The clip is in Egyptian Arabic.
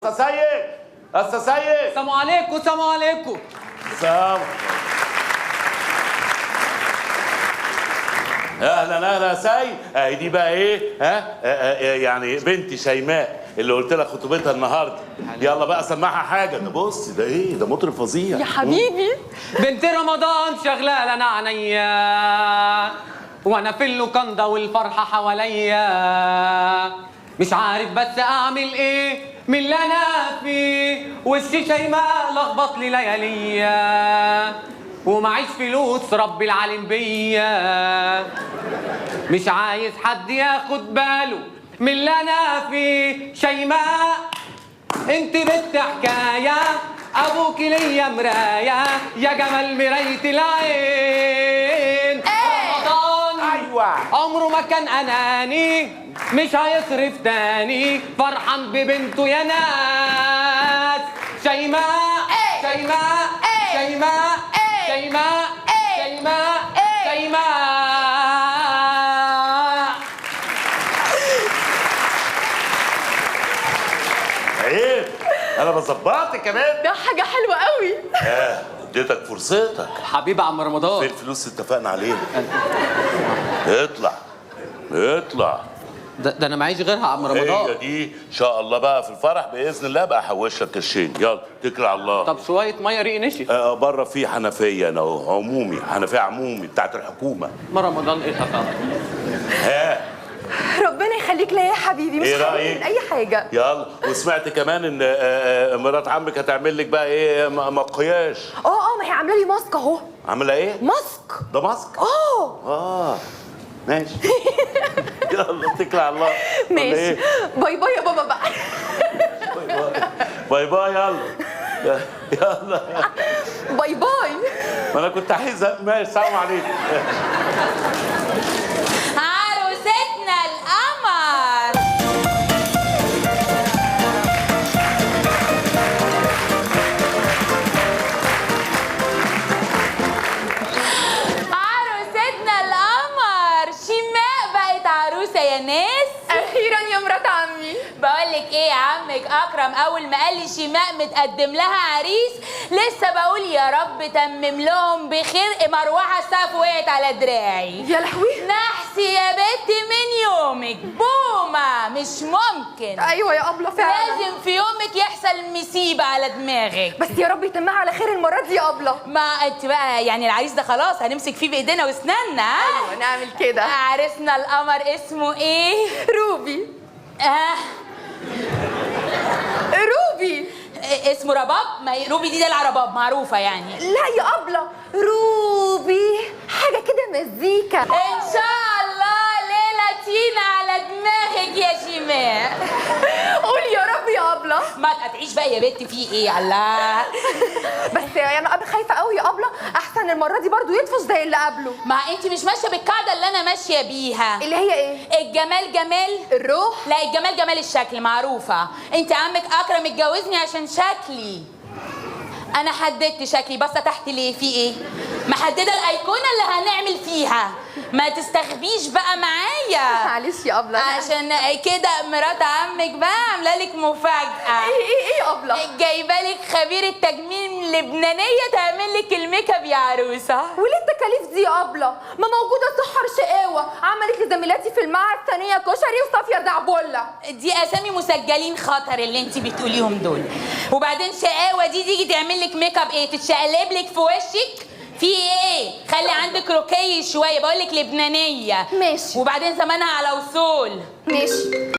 سيد، استاذ سيد. السلام عليكم. السلام عليكم. سلام. اهلا اهلا يا سيد. اهي دي بقى ايه؟ ها يعني بنتي شيماء اللي قلت لك خطوبتها النهارده. يلا بقى سمعها حاجة. ده بص ده ايه ده؟ مطرب فظيع يا حبيبي. بنت رمضان شغلانة انا عينيا، وانا في اللوكاندا والفرحه حواليا، مش عارف بس اعمل ايه من اللي انا فيه. وش شيماء لخبط لي لياليا، ومعيش فلوس ربي العالم بيا، مش عايز حد ياخد باله من اللي انا فيه. شيماء انت بنت حكاية، ابوك ليا مراية، يا جمال مراية العين. رمضان ايوه عمره ما كان اناني، مش هيصرف تاني، فرحان ببنته يا ناس. شيماء شيماء شيماء شيماء شيماء شيماء. عيب، انا بظبطك كمان. ده حاجة حلوة قوي. اديتك فرصتك حبيبي عم رمضان. فين الفلوس اللي اتفقنا عليها؟ اطلع اطلع. ده انا معيش غيرها عم هي رمضان. دي ان شاء الله بقى في الفرح باذن الله بقى احوش لك قرشين. يلا اتكل على الله. طب شوية مية ريق نشف. بره في حنفية، انا اهو عمومي، حنفية عمومي بتاعت الحكومة. ما رمضان ايه خطر. ها ربنا يخليك ليا يا حبيبي، مش إيه حرمني رأيك؟ من اي حاجة. يلا. وسمعت كمان ان مرات عمك هتعمل لك بقى ايه؟ مقياش. ما هي عامله لي ماسك اهو. عامله ايه؟ ماسك. ده ماسك؟ اه ماشي. يلا اتكل على الله. ولا ماشي. إيه؟ bye bye يا بابا بقى. bye bye. يلا يلا bye bye. ما انا كنت عايز. ماشي، سلام عليكم. عروستنا القمر. عروستنا القمر شيماء بقت عروسة يا ناس. اخيرا يا مرات عمي. بقولك ايه يا عمك اكرم، اول ما قال لي شيماء متقدم لها عريس، لسه بقول يا رب تمم لهم بخير. مروحة السقف وقعت على دراعي. يا لهوي. نحسي يا بنت من يومك، بومه مش ممكن. ايوه يا ابله فعلا لازم في يومك يحصل مصيبة على دماغك. بس يا رب يتمها على خير المرة دي يا ابله. ما انت بقى يعني العريس ده خلاص هنمسك فيه بايدينا واسناننا. ايوه نعمل كده. عريسنا القمر اسمه ايه؟ روبي. روبي. اسمه رباب. ما روبي دي دلع رباب معروفة يعني. لا يا ابله، روبي حاجة كده مزيكا. ان شاء الله ليلة تينا على دماغك يا شيماء. قولي يا رب يا ابله. ما تقطعيش بقى يا بنت، في ايه؟ الله. بس انا يعني خايفة قوي يا ابله، احسن المرة دي برضو يطفش زي اللي قبله. ما انت مش ماشية بالقاعدة اللي انا ماشية بيها، اللي هي ايه؟ الجمال جمال الروح. لا الجمال جمال الشكل معروفة. انت عمك اكرم اتجوزني عشان شكلي. انا حددت شكلي، بصة تحت ليه؟ في ايه؟ محددة الايقونه اللي هنعمل فيها. ما تستخبيش بقى معايا. معلش يا ابله. عشان كده مرات عمك بقى عامله لك مفاجاة. ايه ايه ايه يا ابله؟ جايبه لك خبيرة تجميل لبنانية تعمل لك ال make up يا عروسه. وليه التكاليف دي يا ابله؟ ما موجودة سحر شقاوة، عملت لزميلاتي في المعهد ثانية كشري وصافيه زعبله. دي اسامي مسجلين خطر اللي انت بتقوليهم دول. وبعدين شقاوة دي تيجي تعمل لك make up ايه؟ تتشقلب لك في وشك؟ في ايه؟ خلي عندك رقي شوية، بقول لك لبنانية. ماشي. وبعدين زمانها على وصول. ماشي.